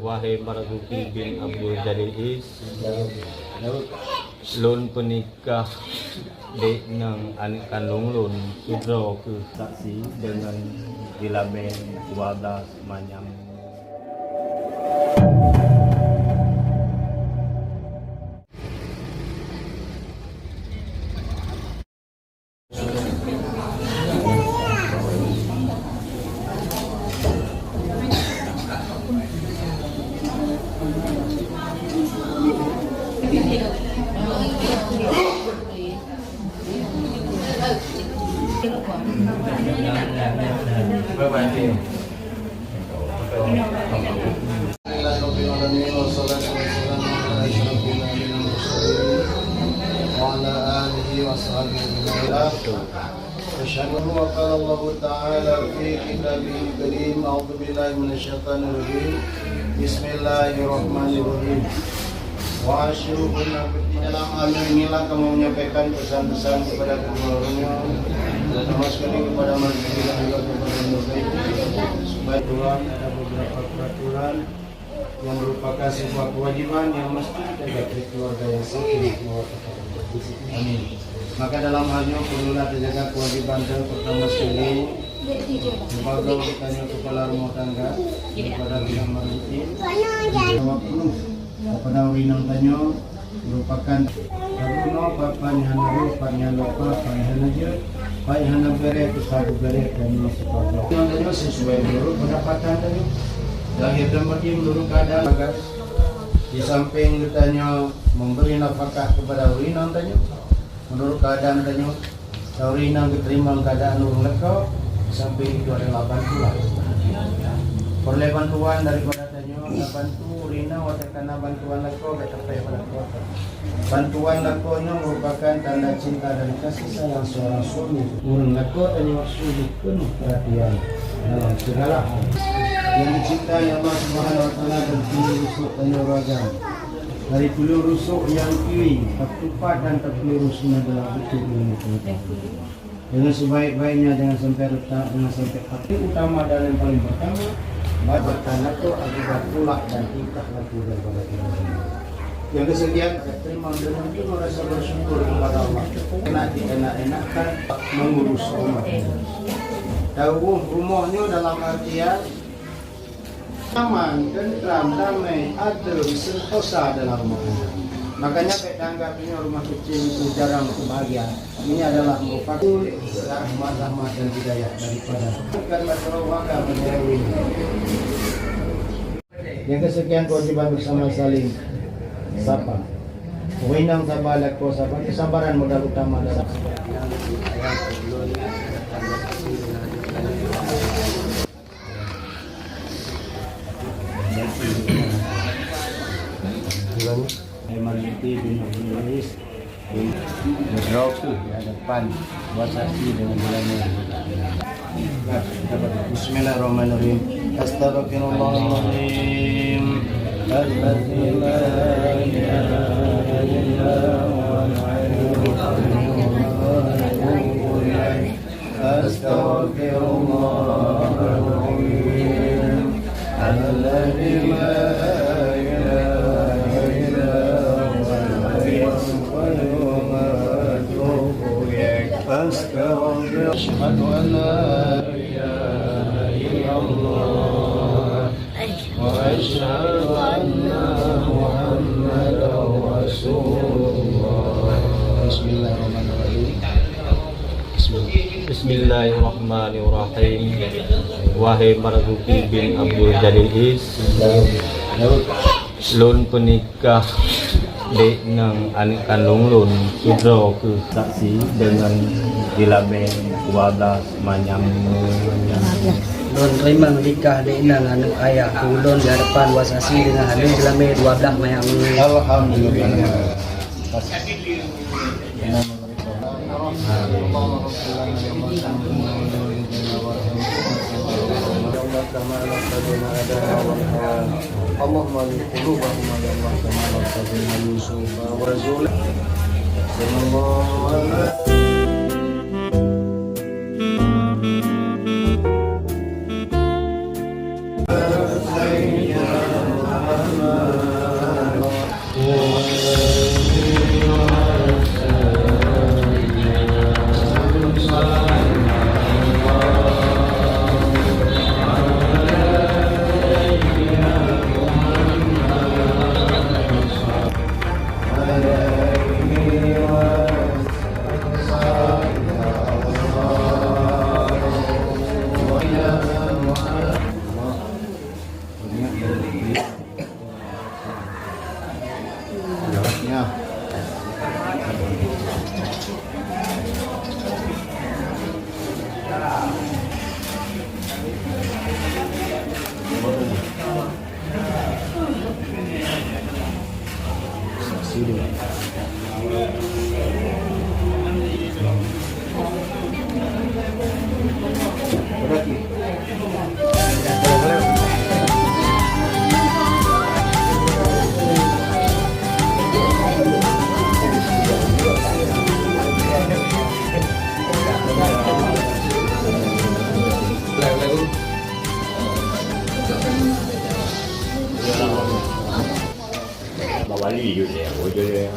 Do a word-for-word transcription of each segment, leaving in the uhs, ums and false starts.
Wahai Marzuki bin Abdul Jalil Is, lôn peunikah dék ngon aneuk kandông lôn keudroe keuh saksi deungon jilabée dua blaih manyam. Alhamdulillahirabbil alamin, wassalatu wassalamu ala asyrafil anbiya'i wal mursalin, wa ala alihi wa sahbihi ajma'in. Asyhadu wa qala Allahu ta'ala fi kitabihil karim, a'udzu billahi minasy syaithanir rajim. Bismillahirrahmanirrahim. Wa asyiruhunna, di dalam hal inilah kamu menyampaikan pesan-pesan kepada kedua orang, terutama sekali kepada Marzuki dan juga kepada Nur Zaidi, supaya Tuhan ada beberapa peraturan yang merupakan sebuah kewajiban yang mesti kita jaga keluarga yang satu. Amin. Maka dalam hal nyoe perlulah terjaga kewajiban dan pertama sekali sebagai kita nyoe kepala rumah tangga daripada pihak Marzuki, jawab penuh kepada ureueng inong tanyoe merupakan kamoe pat-pat nyang hana rôh, pat nyang lupa, pat nyang hana jeuet, pat nyang hana beureh, peusabe beureh dan nyoe sesuai menurut pendapatan tanyoe. Lahir dan batin menurut keadaan bagas. Di samping geutanyoe memberi nafkah kepada ureueng inong tanyoe, menurut keadaan tanyoe, ureueng inong geuteurimong keadaan ureueng lakoe, di samping itu adalah bantuan. Peureulée bantuan daripada tanyoe, tabantu ureueng inong watée kana bantuan lakoe geuteupée bak lakoe. Bantuan lakoe nyoe merupakan tanda cinta dan kasih sayang seorang suami. Ureueng lakoe tanyoe sungguh penuh perhatian dalam segala hal. Yang dicintai Allah Subhanahu wa Taala dan peue nyang rusok tanyoe ragam. Dari peue nyang rusok nyang kiri, tatupat dan tapelurus adalah beutôi ilmu pengetahuan. Dengan sebaik-baiknya, jangan sampai retak, jangan sampai patah. Utama dan yang paling pertama, batal lakoe akibat tulak dan tingkah laku daripada keluarga. Yang kesekian, terima dengan penuh rasa bersyukur kepada Allah. Kena dienak-enakkan mengurus rumah. Tahu rumahnya dalam artian aman, tentram, damai, adem, sentosa dalam rumah tangga. Makanya, bék tanggap inoe rumah kecil itu jarang kebahagiaan. Ini adalah merupakan rahmat-rahmat dan hidayah daripada bukan masalah warga menjadi ini. Yang kesekian kewajiban bersama saling sapa. Ureueng inong sapa, lakoe sapa, kesabaran modal utama dalam Hai Marzuki bin Abdul Aziz, berdoa ke hadapan buat saksi dengan ulama. Bismillahirrahmanirrahim. Astagfirullahaladzim. Alladzi la ilaha illa huwal hayyul qayyum. أستغفر الله العظيم الذي لا إله إلا هو الحي القيوم وأتوب إليه. أستغفر. أشهد أن لا إله إلا الله. وأشهد أن محمدا رسول الله. بسم الله الرحمن الرحيم. بسم الله. Bismillahirrahmanirrahim. Wahai Marzuki bin Abdul Jalil Is, lôn peunikah dék ngon aneuk kandông lôn keudroe keuh saksi deungon jilabée dua blaih manyam. Lôn teurimong nikah dék ngon aneuk ayah ulôn di hadapan dua saksi deungon haleue jilabée dua blaih manyam. Alhamdulillah. اللهم ألف قلوبهما يا الله كما ألفت بين يوسف وزليخا. صلى الله عليه وسلم. Bali juga dia, oh, dia.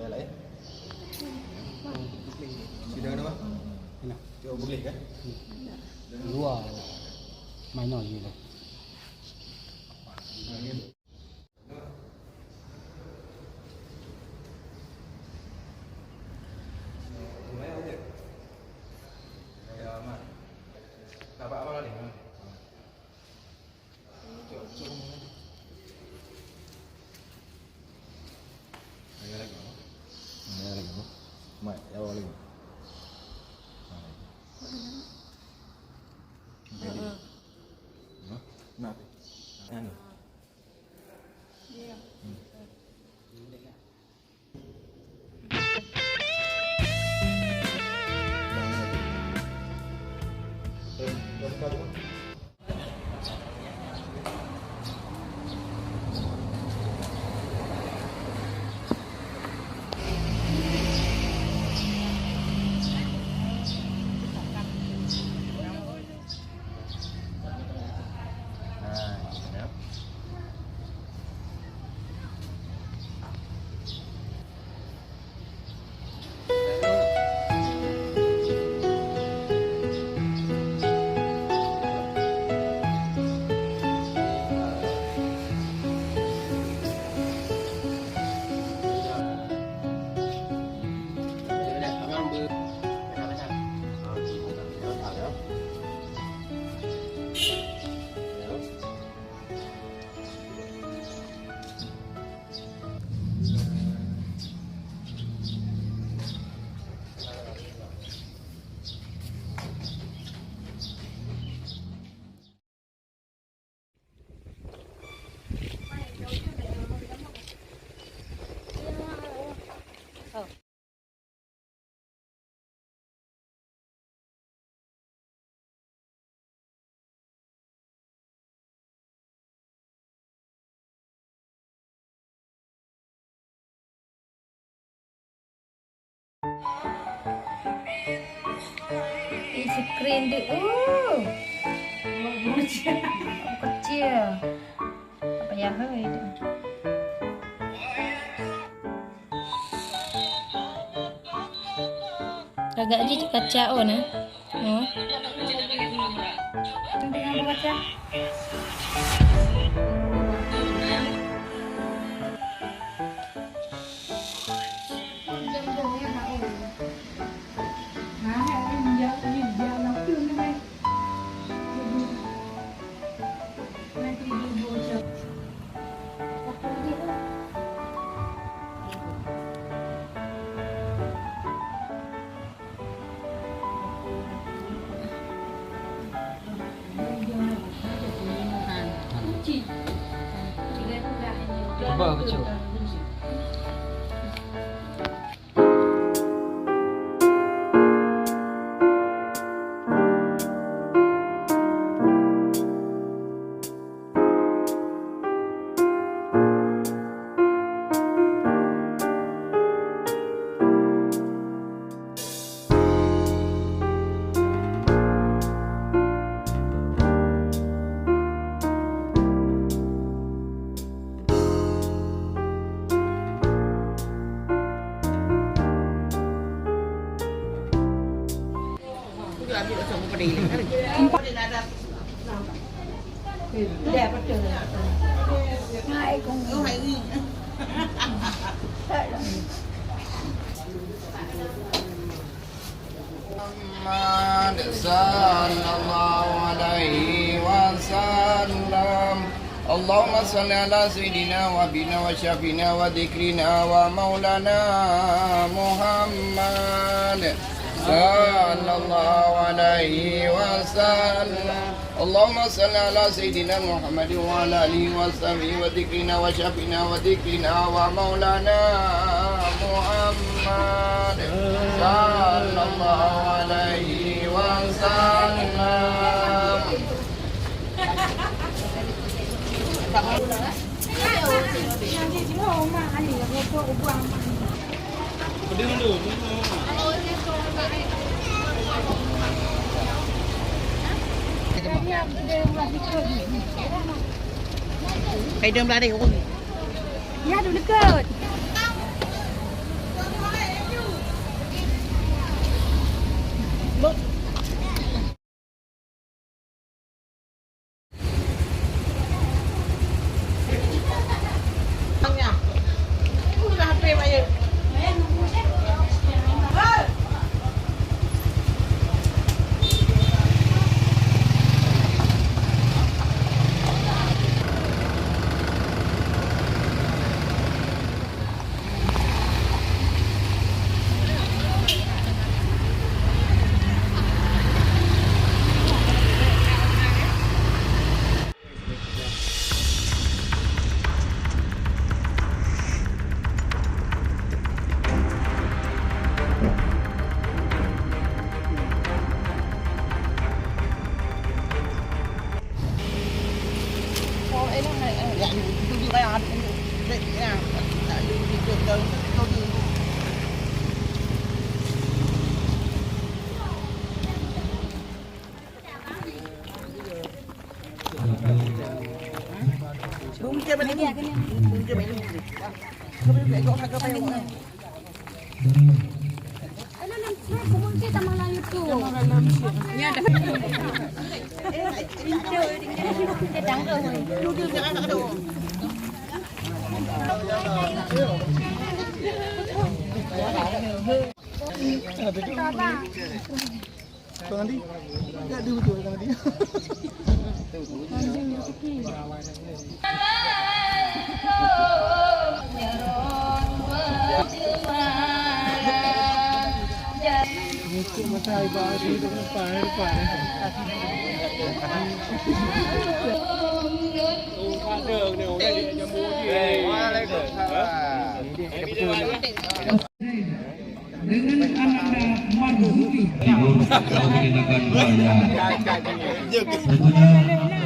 Ya, lain. Sidang nama? Ina. Cok boleh kan? Dua. Minor je lah. Mat, ya Allah. Ih, screen di, uh. Kecil. Apa ya, hei? Agak ji kaca, oh, nah. Oh. Nanti kamu baca. Cuba baca. Muhammad sallallahu alaihi wasallam. Allahumma salli ala sayyidina wa habibina wa syafi'ina wa dzikrina wa maulana Muhammad sallallahu alaihi wasallam. Allahumma salli ala sayyidina Muhammad wa ala alihi wa sahbihi wa dzikrina wa syafi'ina wa dzikrina wa maulana Muhammad sallallahu alaihi wasallam. Hai dong belah deh, urun. Ya, duduk dekat. Bang Andi, tak ada betul Bang Andi. Waalaikumsalam. Dengan ananda Marzuki. Tidur, kau mengenakan raya. Tentunya